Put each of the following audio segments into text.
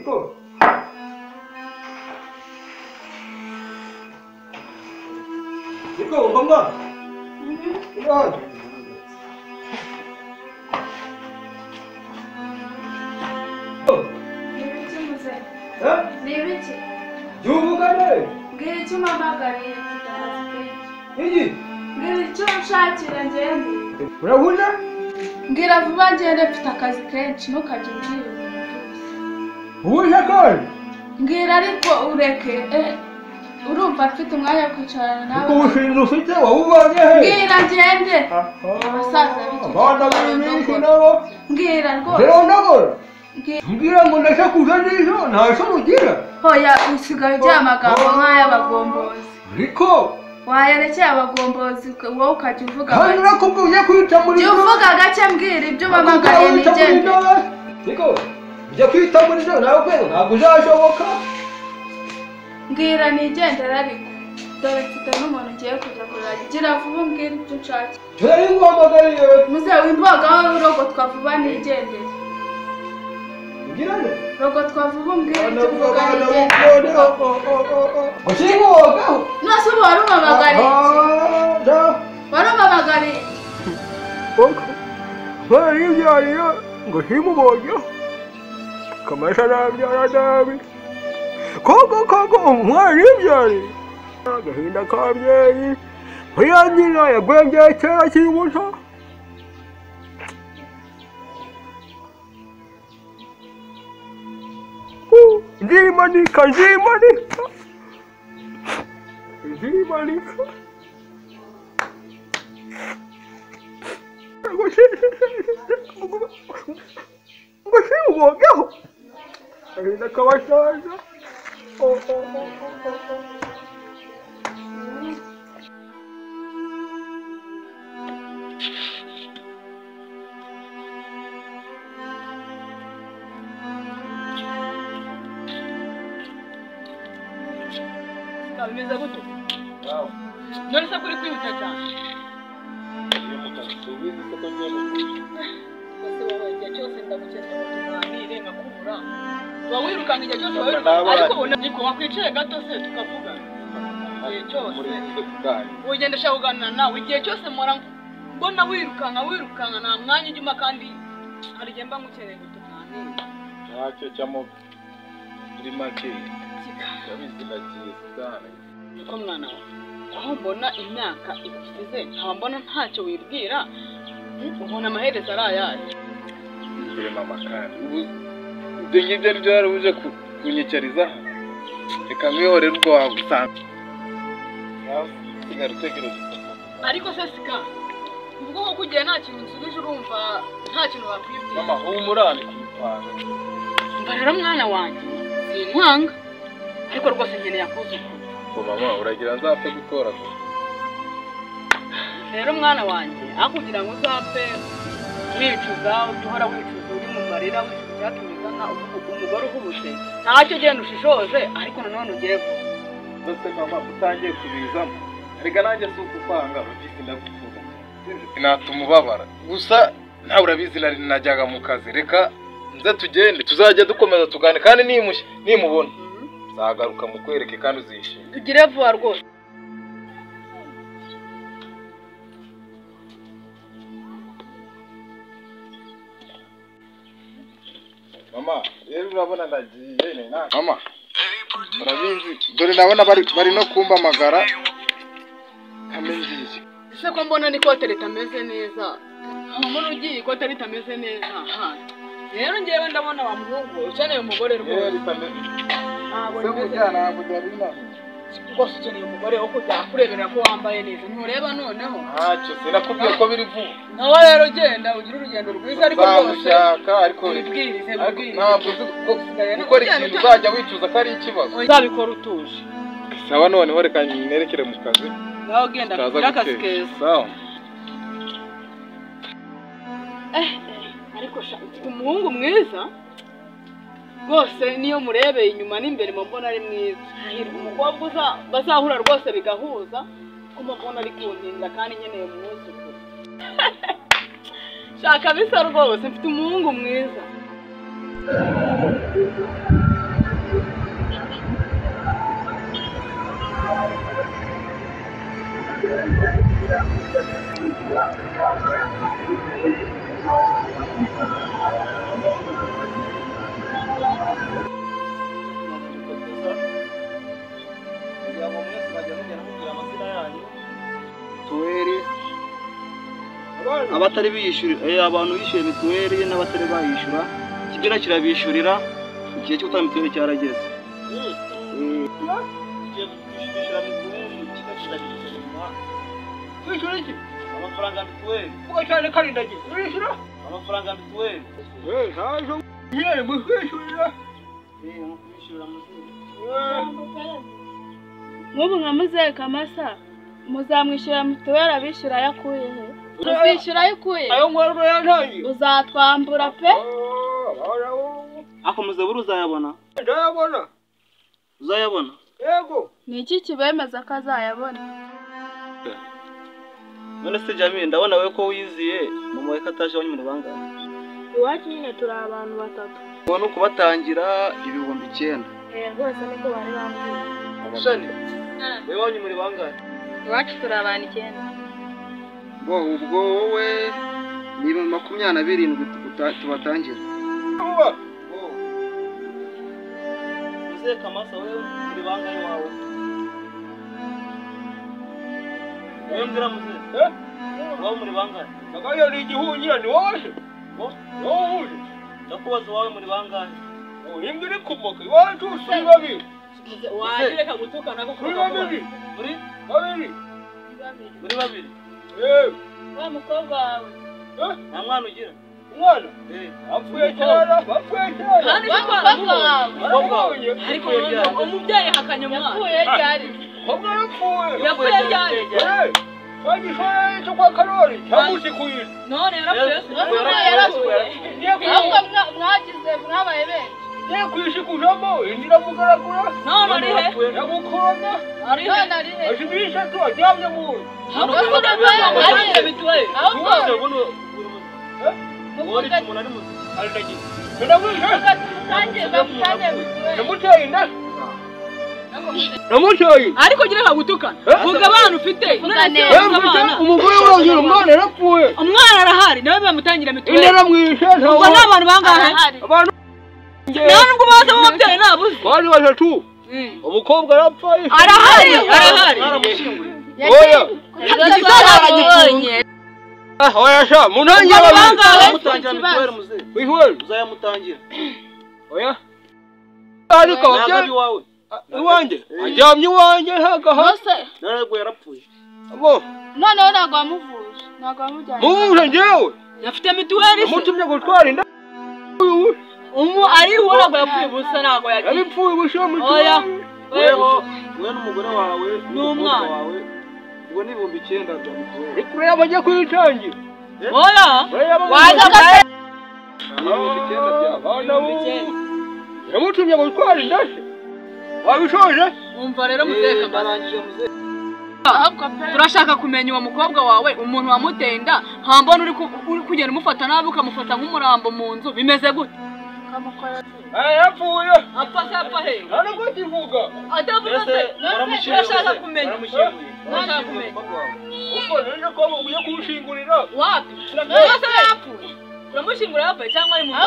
Niko. Niko, umva. Niko. Ni ibiki? Juvugane. Mbwira icyo umpamagariye mfite akazi kenshi. Iki? Mbwira icyo unshakira ngende. Urahuze? Mbwira vuba ngende mfite akazi kenshi ntukajye umbwira ibintu byose. Uhuze kandi? Mbwira ariko ureke urumva mfite umwanya wo kwicarana nawe. Kuko ubushinzi ufite wawuvanye he? Mbwira ngende. Abasaza b'iki Abana b'iminsi nabo. Mbwira rwose. Ndabona. Mbwira ngo ndashakuza neza nta soni ugira. Hoya usigaye ugira amagambo nk'ay'abagombozi. Ariko wayerekeye abagombozi wowe ukajya uvuga kandi nakubwiye ujya kwita muri jya uvuga gake mbwira ibyo umpamagariye nigende. Niko ujya kwita muri zo nawe ntabwo uzashoboka. Mbwira nigendere ariko dore mfite n'umuntu ugiye kujya kurira gira vuba umbwire ibyo nshakira. Dore nguhamagariye. Muze wimbogaho urogotwa vuba nigendere. Rogotwa vuba umbwire ibyo uvuga nigendere. Ushingogaho. Nose ubu wari umpamagariye iki? Wari umpamagariye iki? Baribyariye ngo simubonye. Kamasha arabyara nabi. Koko koko umwana yibyariye. Agahinda k'ababyeyi. Uriya nyina yagwengeye kera akiri muto. Nzimanika, nzimanika. Nzimanika. Ngo simubonyeho. Agahinda k'abasaza. Bimeze gute? None se kuri kwihuta cyane? Ese wowe igihe cyose ndagukeneye ngo tuganire nkakubura. Uba wirukanka igihe cyose wirukanka ariko ubona niko wakwicaye gato se tukavugana. Igihe cyose ugenda ushaka kuganira nawe igihe cyose mpora mbona wirukanka wirukanka nta mwanya ujya kandi hari igihe mba ngukeneye ngo tuganire. Ntacyo cyamo muri make. Ndabizi nagiye cyane. Niko mwana wawe aho mbona imyaka igusize nkaba mbona ntacyo wibwira ubona amaherezo ari ayahe? Mbere mama kandi ubu ibyo ngibyo ari byo wari uje kunyicariza reka nkwihorere ubwo wagusanga sigara utegereje. Ariko se sika ubwo koko ugiye nta kintu nsubije urumva nta kintu wakwibwira. Mama humura ni kubipanga. Mba rero mwana wanjye sinkwanga ariko rwose nkeneye akuzukuru. Ko mama uragira nzapfe gutoragura. Rero mwana wanjye aho kugira ngo uzapfe wicuza ujye uhora wicuza uri mu marira wicuza icyatumye uzana umugore uhubutse ntacyo genda ushishoze ariko nanone ugere vuba. Ndetse mama utangiye kubizamo erega nanjye si ukukwanga urabizi ndagukunda cyane sinatuma ubabara gusa nawe urabizi najyaga mu kazi reka nze tugende tuzajya dukomeza tugane kandi nimubona nzagaruka mukwereke kandi uzishima. Tugire vuba rwose. Mama rero urabona ndagiye ni nta mama urabizi dore ndabona bari no kumpamagara kame ngiye. Ese ko mbona n'ikote ritameze neza? Mbona ugiye ikote ritameze neza. Rero ngewe ndabona wa muhungu ukeneye umugore rwose. Ntabwo Rwose ukeneye umugore wo kujya akurebera ko wambaye neza ntureba noneho. Ntacyo sinakubwiye ko biri vuba. Nawe rero genda ugire urugendo rwiza ariko rwose ariko wibwirize wibwirize. Ntabwo uzi gukora ikintu uzajya wicuza ko ari ikibazo. Uzabikora utuje. Sawa noneho reka nerekere mu kazi. Nawe genda ugire akazi keza. Sawa. Ariko mfite umuhungu mwiza rwose niyo murebeye inyuma n'imbere mbona ari mwiza. Hahirwa umukobwa bazahura rwose bigahuza kuko mbona ari kuntinda kandi nkeneye umwuzukuru. Shaka bisa rwose mfite umuhungu mwiza. Abatari biyishyurira abantu bishyuye mituweli n'abatari bayishyura kigera kirabishyurira igihe cyo gutanga mituweli cyarageze. Kwishyura iki? Amafaranga ya mituweli. Vuga cyane karindagiye. Urishyura? Amafaranga ya mituweli. Ntajo nyine mu kwishyurira. Mu kwishyura muzehe. Nk'ubu nka muzehe Kamasa muzamwishyura mituweli abishyura ayakuye he? Uzishyura ayo ukuye? Ayo nkorora yantangiye. Uzatwambura pe. Ako muzehe buri uzayabona? Ndayabona. Uzayabona? Yego. Ni iki kibemeza ko azayabona? None se Jamil ndabona we ko wiziye mama we kataje wanyu muri bangahe? Iwacu nyine turi abantu batatu. Ubona kubatangira 9000. Rwose niko bari bambwiye. Shani, wewe wanyu muri bangahe? Iwacu turi abantu 9. Bo ubwo wowe ni 27 tubatangira. Muzehe Kamasa wewe muri bangahe wawe? Wewe mbwira muzehe. Wawe muri bangahe? Nagayo ni igihunyira ni wowe se? Wowe uje. Ndakubaza wawe muri bangahe? Imbwa iri kumoka iwacu turi babiri. Waje reka gutukana ko turi babiri. Muri babiri. Muri babiri. Wa mukobwa wawe. Nta mwana ugira? Umwana? Apfuye kera, bapfuye kera. Kandi mukobwa wawe. Umukobwa wawe. Ariko umubyeyi hakanye umwana. Yapfuye ryari? Umukobwa yapfuye. Yapfuye ryari? Twagishore cyo kwa Karori cyamushikuye. None yarapfuye. None yarapfuye. Ahubwo mwagize mwabaye benshi. Ngiye kwishikujamo inzira mugaragura. None ari he? Nyamukobwa. Ari he? None ari he? Ashimisha tu aryamye mu nzu. Ariko gira nkagutukana. Vuga abana ufite. Umugore wanjye umwana yarapfuye. Umwana arahari nawe bamutangira mituweli. Inaramwishe. Ubwo ni abantu bangahe? Abantu nta nubwo baza b'ababyeyi nabuze. Bari batatu. Umukobwa yarapfuye. Arahari, arahari. Oya. Aragipfunye. Oya sha, munangira bangahe? Mutangira mituweli muzehe. Mituweli uzayamutangira. Oya. Ariko ababyeyi wawe iwanjye aryamye iwanjye hagaha. None yarapfuye. Abo. Noneho ntabwo wamuvuje. Ntabwo wamujyanye. Muvuje njyewe. Afite mituweli se. Mutumye gutwara inda. Umu ari uwo ntabwo yapfuye ubusa ntabwo yagiye. Yaripfuye ubusa mituweli. Oya. Weho, wewe n'umugore wawe n'umwana wawe ubwo ni 9000 bya mituweli. Ariko ureba agiye kuyitangira. Oya. Waza 9000 bya abana. Yamutumye gutwara inda se. Wabishoje? Umva rero muzehe Kamasa. Turashaka kumenya uwo mukobwa wawe umuntu wamuteye inda nta mbona uri kugenda umufata nabi ukamufata nk'umurambo mu nzu bimeze gute? Yapfuye. Apfa se apfa he? Nta nubwo akivuga. Atavuga se? Turashaka kumenya. Turashaka kumenya. Ubwo rero ko ugiye kuwushingurira. Wapi? Rwose yapfuye. Uramushingura yapfuye cyangwa ari mu nzu?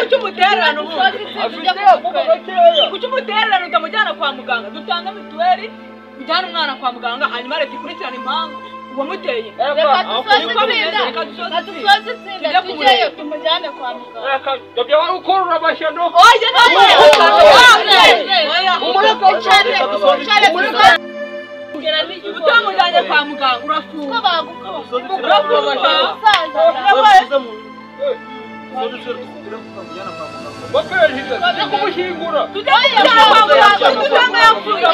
Kuki umutererano ubundi? Afite akuka gakeya. Kuki umutererano utamujyana kwa muganga? Dutanga mituweli ujyana umwana kwa muganga hanyuma leta ikurikirana impamvu uwamuteye. Reka dusoze itsinda tujyeyo tumujyane kwa muganga. Reka ndabyo wari ukorora amashyano. Oya ntabwo. Utamujyanye kwa muganga urafunga. Urafunga. Baperezida kumushyingura. Tujyane kwa muganga dutanga yapfuye.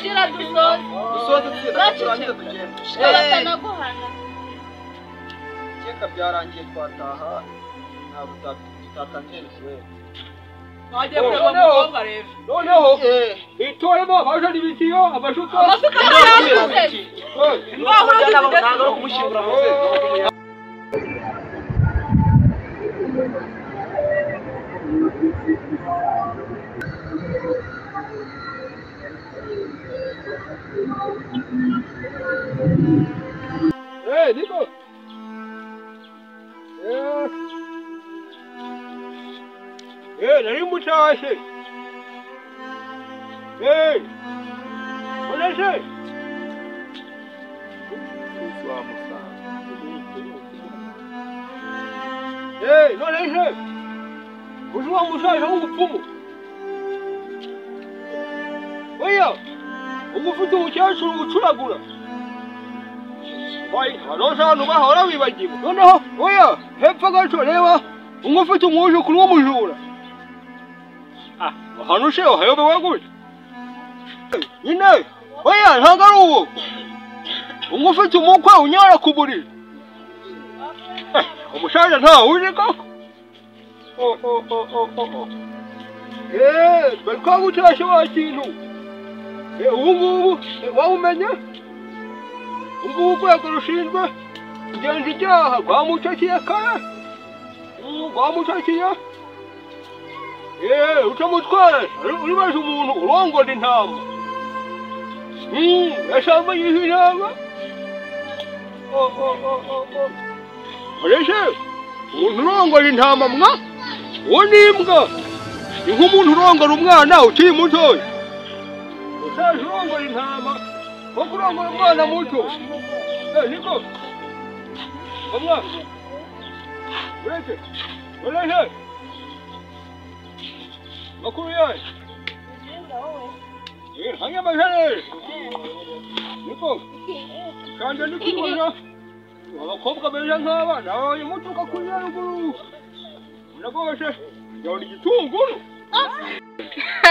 Shira dusoze. Dusoze itsinda turangize tugende. Batanaguhana. Keka byarangiye twataha ntabwo tutatangiye mituweli. Wagiye kureba umukobwa rero. Noneho itoremo amajana ibitiyo amashuka. Amasuka yarakuze. Ntabwo ari kumushyingura muzehe. Hey, Nico. Nari mutashe. Hey. Oleshe. Hey, noleshe. Uzuwa musasha w'umupfumu. Oya, umufite umukecuru ucuragura. Oya, hano bahora wibagiwe. Noneho, oya, hepfo gato reba, umufite umwuzukuru w'umujura. Ah, hano se hayobewe gute? Nyine, oya, ntabwo ari uwo. Umufite umukwe unyara ku buriri. Umusaza ntawe uzi koko. Oh. Bari kwagutashe wa kintu. Ubu ngubu wawumenye? Ubu ngubu urwego rushinzwe kugenza ibyaha rwamucakiye kare. Rwamucakiye. Utamutwara uribaje umuntu urongora intama. Yashambanyije intama. Oh. Oreshe, umuntu urongora intama mwa? Uwo ni imbwa. Ni nk'umuntu urongora umwana ukiri mutoya. Ushaje urongora intama, nko kurongora umwana muto. Niko. Bamwa. Uretse. Oreshe. Makuru yawe. Hanya majere. Niko. Kandi ndikubona. Abakobwa beza nk'aba nawe mutuka kuri ruguru. Unagoshe. Yabona igitunguru.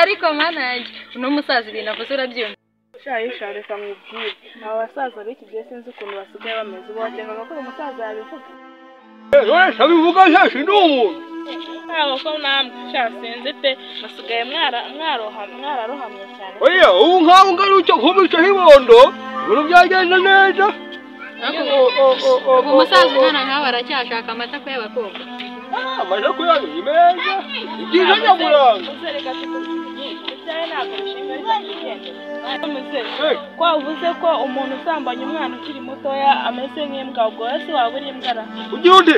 Ariko mwana yanjye uno musaza ibintu avuze urabyumva. Shayi reka nkubwire. Aba basaza b'iki gihe sinzi ukuntu basigaye bameze. Ubu wakenga ko umusaza yabivuga. Wese abivuga se ndi umuntu. Ntabwo ko namwe sha sinzi pe basigaye mwararohamye cyane. Oya, ubu nkaho ngarutse nkubise hibondo, ibintu byagenda neza. Ubu umusaza ungana nkawe aracyashaka amata ku y'abakobwa. Amata ku yayo ni meza. Ibyiza nyaburanga. Ko uvuze ko umuntu usambanya umwana ukiri mutoya ameze nk'imbwa, ubwo wese waba uri imbwa ra? Ugira ute?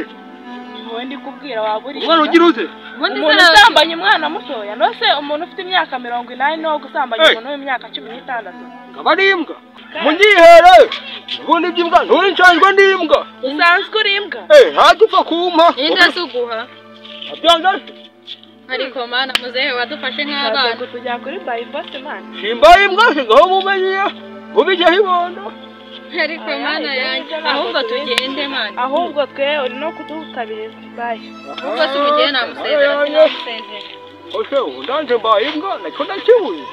Wowe ndi kubwira waba uri umwana ugira ute? Umuntu usambanya umwana mutoya, nose umuntu ufite imyaka 80 no gusambanya umuntu w'imyaka 16. Ngaba ari imbwa. Munyihere. Ubundi iby'imbwa nturincanjwe n'imbwa. Usanzwe uri imbwa? Ntacyo upfa kumpa. Inda suguha. Abyanga. Ariko mana muzehe wadufashe nk'abana. Kujya kuri bypass man. Simbaye imbwa sigaho mumenye. Mubije hibondo. Ariko mana yanjye ahubwo tugende mana. Ahubwo twe uri no kudutabiriza baye. Ahubwo tugende namusezera sinamusezera. Ose undanze mbaye imbwa nacyo ndakibuye.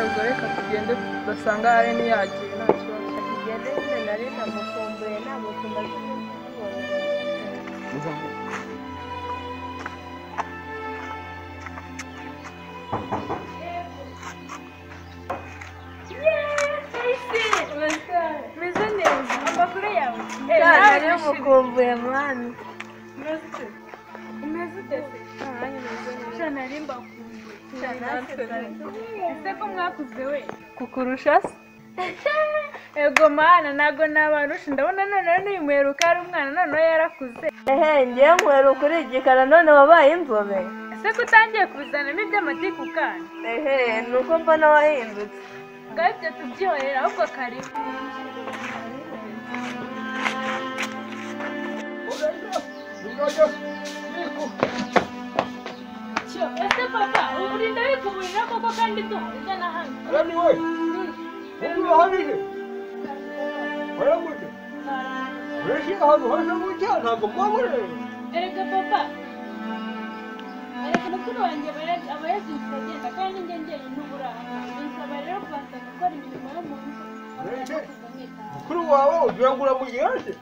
Ubwo reka tugende tudasanga hari n'iyagiye nta kibazo. Tugende nyine nari namukumbuye ntabwo tumaze kumubona. Meze neza amakuru yawe. Nari namukumbuye mwana. Umeze ute se? Sha nari mbakumbuye. Ese ko mwakuze we? Kukurusha se? Ego mana ntago nabarusha ndabona noneho n'uyu ari umwana noneho yarakuze. Ehe ngiye nkweruka uri igikara none wabaye inzobe. Ese ko utangiye kuzanamo iby'amatiku kandi? Ehe nuko mbona wahindutse. Ngaho ibyo tubyihorera ahubwo karibu. Ese papa uburinda wikuburira koko kandi duhuriza na hano. Arani we. Urahanije. Baraguje. Urashira ahantu hasa gutya ntabwo mwabure. Erega papa. Erega mukuru wanjye aba yazindutse agenda kandi njye njyenyine ubura. Binsaba rero kubanza gukora imirimo yo mu nzu. Mukuru wawe ugira ngo uramugira se?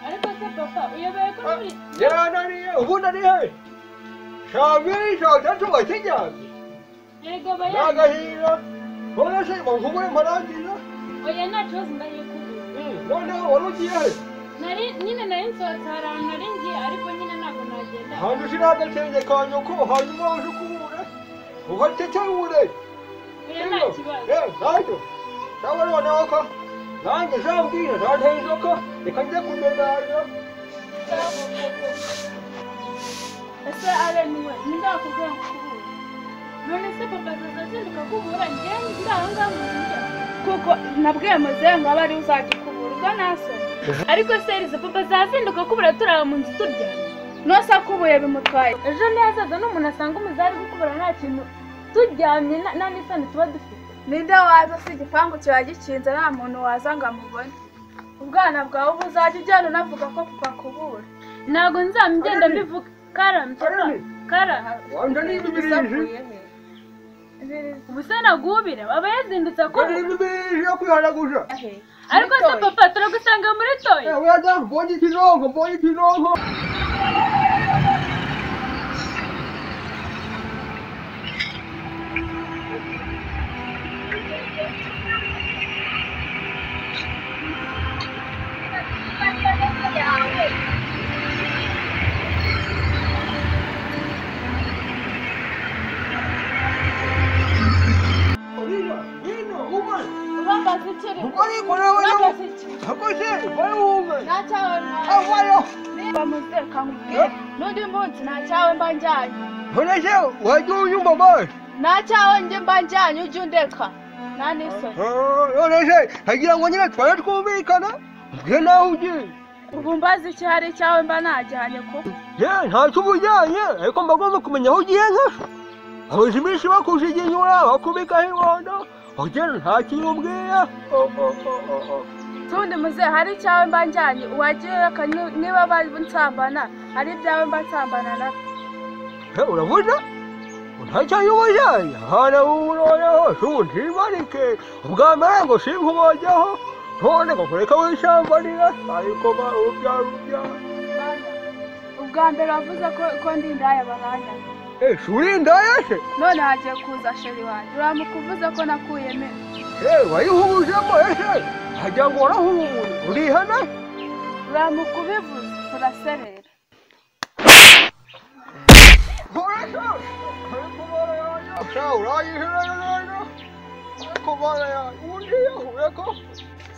Ariko se papa uyobewe ko muri yarananiye ubundi ari he? Shabiri shatatu bakijyanye. Erega aba Nagahira. None se bankubure mparangiza? Oya nta kibazo ndahikubura. Noneho wari ugiye he? Nari nyine nari nsohotse hari ahantu nari ngiye ariko nyine ntabwo nagenda. Hantu ushyira agatenge ka nyoko hanyuma uje ukubure uhatetegure. Oya nta kibazo. Ntacyo. Cyangwa noneho ko nanjye jambwira ntateye inzoka reka njye kudodanya. Ese Aleni we ninde wakubwira ngo ukubure? None se papa azaza azinduka akubura njyewe ndi aho ngaho mu nzu. Kuko nabwiye muzehe ngo abe ariwe uzajya ukubura ubwo nasoni. Ariko se Eliza papa azazinduka akubura turi aho mu nzu turyamye. Nose akubuye bimutwaye. Ejo ntihazaza n'umuntu asanga umuzehe ari gukubura nta kintu turyamye nta n'isoni tuba dufite. Ninde waza se igipangu kiba gikinze nta muntu waza ngo amubone. Ubwana bwawe ubu uzajya ugenda unavuga ko papa akubura. Ntabwo nzamugenda mbivuga. Kara mchapa kara. Wanda ni ibibiriji. Ubu se nagubira aba yazindutse akubura. Ibibiriji yo kwihanaguza. Ariko se papa turagusanga muri toyi. Oya mbonye ikinonko mbonye ikinonko. N'undi munsi nta cyawe mba njyanye. None se wajya unyumva mbaye? Nta cyawe njye mba njyanye ujye undeka. Nta n'isoni. None se nkagira ngo nyine twari twumvikana mbwire naho ugiye. Ubu mbaze iki hari icyawe mba najyanye ko? Ye ntacyo uba ujyanye ariko mba ngomba kumenya aho ugiye nka. Abajimisha bakujiginyura bakubikaho ibondo ugenda nta kintu umbwiye. Tundi muzehe hari icyawe mba njyanye uwagiye reka niba nsambana hari ibyawe mba nsambana na. Uravuze? Nta cyawe uba ujyanye hana ubu noneho si ntibarike ubwa mbere ngo sinkubajyaho none ngo kureka wishambanira ariko ubyara ubyara. Ubwa mbere wavuze ko ndi indaya baranyanga. Uri indaya se? None hagiye kuza sheri wanjye uramuka uvuze ko nakuyemo inda. Wayihujemo ese? Hagira ngo warahuye urihana? Uramuka ubivuze turaserera.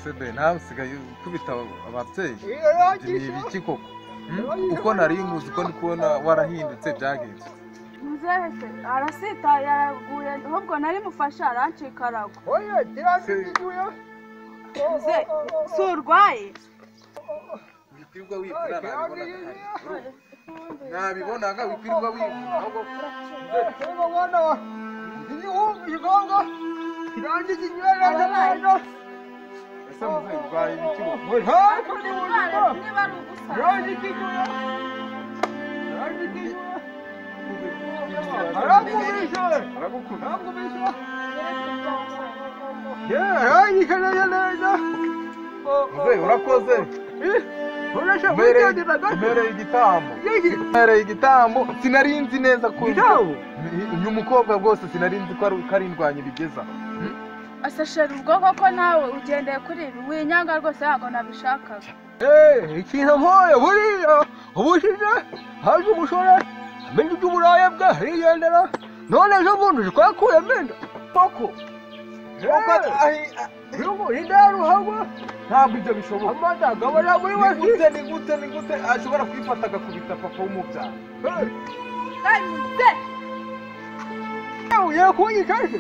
Sebe nawe usigaye ukubita ababyeyi ni ibiki koko? Uko nari nkuzi uko ndi kubona warahindutse byagenze. Muzehe se arasitaye yaraguye ahubwo nari mufasha arancika aragwa. Oya kirasigiye. Muzehe si urwaye? Wikwirirwa wivuna nabibonaga wikwirirwa wivuna ahubwo ese muzehe urwaye ibiki koko? Niba ari ugusa. Muzehe urakoze. Mbereye igitambo sinari nzi neza ko uyu mukobwa rwose sinari nzi ko ari indwanyi bigeza. Asa sheri ubwo koko nawe ugendeye kuri ibi winyanga rwose ntabwo nabishakaga. Ikintu mpoye buriya ubushize haje umusore amenya iby'uburaya bwe arigendera none ejo bundi uzi ko yakuyemo inda koko inda ya ruhagwa ntabwo ibyo bishoboka. Amata agabana muri wese. Ni gute ni gute ashobora kwifata agakubita papa w'umubyara? Muzehe ugiye kunyica se?